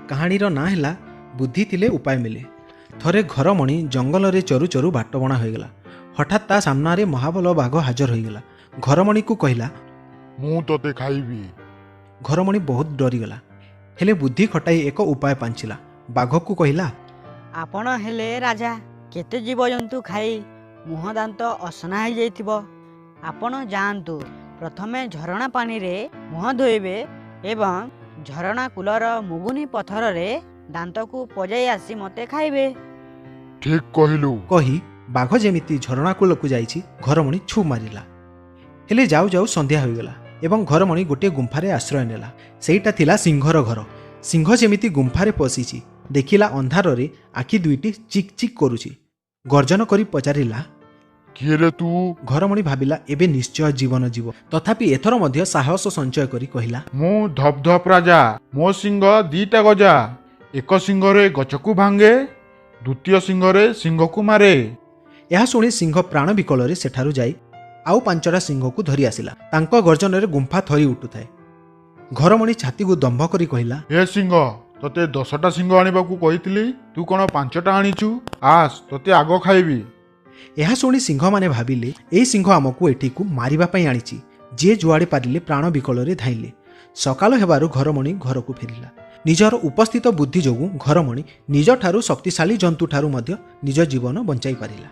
କାହାଣୀର ନାଁ ହେଲା ବୁଦ୍ଧି ଥିଲେ ଉପାୟ ମିଳେ। ଥରେ ଘରମଣି ଜଙ୍ଗଲରେ ଚରୁ ଚରୁ ବାଟବଣା ହୋଇଗଲା। ହଠାତ୍ ତା ସାମ୍ନାରେ ମହାବଲ ବାଘ ହାଜର ହୋଇଗଲା। ଘରମଣିକୁ କହିଲା, ମୁଁ ତୋତେ ଖାଇବି। ଘରମଣି ବହୁତ ଡରିଗଲା, ହେଲେ ବୁଦ୍ଧି ଖଟାଇ ଏକ ଉପାୟ ପାଞ୍ଚିଲା। ବାଘକୁ କହିଲା, ଆପଣ ହେଲେ ରାଜା, କେତେ ଜୀବଜନ୍ତୁ ଖାଇ ମୁହଁ ଦାନ୍ତ ଅସନା ହେଇଯାଇଥିବ। ଆପଣ ଯାଆନ୍ତୁ, ପ୍ରଥମେ ଝରଣା ପାଣିରେ ମୁହଁ ଧୋଇବେ ଏବଂ ଝରଣା କୂଲର ମୁଗୁନି ପଥରରେ ଦାନ୍ତକୁ ପଜାଇ ଆସି ମୋତେ ଖାଇବେ। ଠିକ୍ କହିଲୁ। କହି ବାଘ ଯେମିତି ଝରଣା କୂଳକୁ ଯାଇଛି, ଘରମଣି ଛୁ ମାରିଲା। ହେଲେ ଯାଉ ଯାଉ ସନ୍ଧ୍ୟା ହୋଇଗଲା ଏବଂ ଘରମଣି ଗୋଟିଏ ଗୁମ୍ଫାରେ ଆଶ୍ରୟ ନେଲା। ସେଇଟା ଥିଲା ସିଂହର ଘର। ସିଂହ ଯେମିତି ଗୁମ୍ଫାରେ ପଶିଛି, ଦେଖିଲା ଅନ୍ଧାରରେ ଆଖି ଦୁଇଟି ଚିକ୍ ଚିକ୍ କରୁଛି। ଗର୍ଜନ କରି ପଚାରିଲା, କିଏ ରେ ତୁ? ଘରମଣି ଭାବିଲା ଏବେ ନିଶ୍ଚୟ ଜୀବନ ଯିବ। ତଥାପି ଏଥର ମଧ୍ୟ ସାହସ ସଞ୍ଚୟ କରି କହିଲା, ମୁଁ ଧପ୍ ଧପ୍ ରାଜା, ମୋ ସିଂହ ଦିଟା ଗଜା। ଏକ ସିଂହରେ ଗଛକୁ ଭାଙ୍ଗେ, ଦ୍ୱିତୀୟ ସିଂହରେ ସିଂହକୁ ମାରେ। ଏହା ଶୁଣି ସିଂହ ପ୍ରାଣ ବିକଳରେ ସେଠାରୁ ଯାଇ ଆଉ 5ଟା ସିଂହକୁ ଧରି ଆସିଲା। ତାଙ୍କ ଗର୍ଜନରେ ଗୁମ୍ଫା ଥରି ଉଠୁଥାଏ। ଘରମଣି ଛାତିକୁ ଦମ୍ଭ କରି କହିଲା, ହେ ସିଂହ, ତୋତେ 10ଟା ସିଂହ ଆଣିବାକୁ କହିଥିଲି, ତୁ କ'ଣ 5ଟା ଆଣିଛୁ? ଆସ, ତୋତେ ଆଗ ଖାଇବି। ଏହା ଶୁଣି ସିଂହମାନେ ଭାବିଲେ ଏଇ ସିଂହ ଆମକୁ ଏଠିକୁ ମାରିବା ପାଇଁ ଆଣିଛି। ଯିଏ ଯୁଆଡ଼େ ପାରିଲେ ପ୍ରାଣ ବିକଳରେ ଧାଇଁଲେ। ସକାଳ ହେବାରୁ ଘରମଣି ଘରକୁ ଫେରିଲା। ନିଜର ଉପସ୍ଥିତ ବୁଦ୍ଧି ଯୋଗୁଁ ଘରମଣି ନିଜଠାରୁ ଶକ୍ତିଶାଳୀ ଜନ୍ତୁଠାରୁ ମଧ୍ୟ ନିଜ ଜୀବନ ବଞ୍ଚାଇ ପାରିଲା।